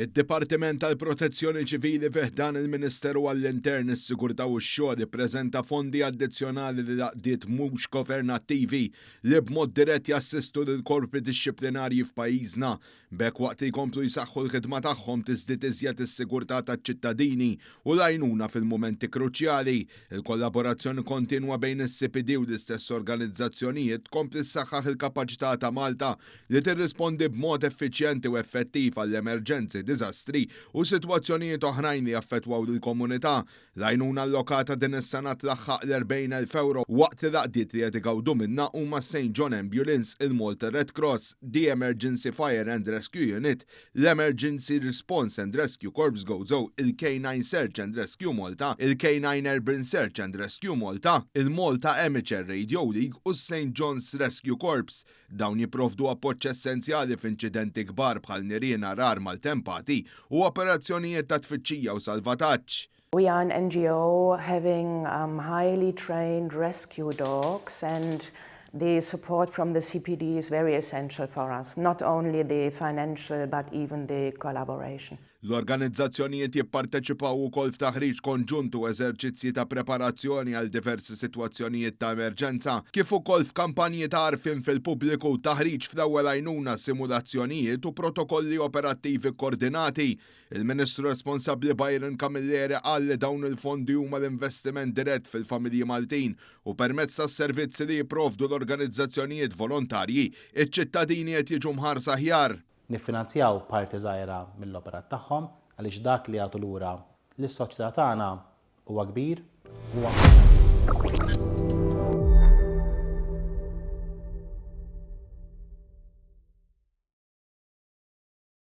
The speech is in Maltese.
Id-Dipartiment tal-Protezzjoni Ċivili fi ħdan il-Ministeru għall-Intern, is-Sigurtà u x-Xogħol ippreżenta fondi addizzjonali lil għaqdiet mhux governattivi li b'mod dirett jassistu lill-korpi dixxiplinarji f'pajjiżna. B'hekk waqt li jkomplu jsaħħu l-ħidma tagħhom tiżdied iżjed is-sigurtà taċ-ċittadini u l-għajnuna fil-mumenti kruċjali. Il-kollaborazzjoni kontinwa bejn is-CPD u l-istess organizzazzjonijiet tkompli ssaħħaħ il-kapaċità ta' Malta li tirrispondi b'mod effiċjenti u effettiv għall-emerġenzi, diżastri u sitwazzjonijiet oħrajn li jaffettwaw lill-komunità. L-għajnuna allokata din is-sena tlaħħaq l-40,000 ewro waqt li l-għaqdiet li qed igawdu minnha huma s-St John Ambulance, il-Malta Red Cross, the Emergency Fire and Rescue Unit, l-Emergency Response and Rescue Corps Gozo, il-K9 Search and Rescue Malta, il-K9 Urban Search and Rescue Malta, il-Malta Amateur Radio League u s-St John's Rescue Corps. Dawn jipprovdu appoġġ essenzjali f'inċidenti kbar bħal nirien għarar maltempati u operazzjonijiet ta' tfittxija u salvataġġ. We are an NGO having highly trained rescue dogs and the support from the CPD is very essential for us, not only the financial but even the collaboration. L-organizzazzjonijiet jipparteċipaw ukoll f'taħriġ konġunt u eżerċizzji ta' preparazzjoni għal diversi sitwazzjonijiet ta' emerġenza, kif ukoll f'kampanji ta' għarfien fil-pubbliku, taħriġ fl-ewwel għajnuna, simulazzjonijiet u protokolli operattivi kkoordinati. Il-Ministru responsabbli Byron Camilleri qal li dawn il-fondi huma l-investiment dirett fil-familji Maltin u permezz tas-servizzi li jipprovdu l-organizzazzjonijiet volontarji, iċ-ċittadini qed jiġu mħarsa aħjar. Niffinanzjaw parti żgħira mill-operat tagħhom għaliex dak li jagħtu lura lis-soċjetà tagħna huwa kbir u huwa importanti.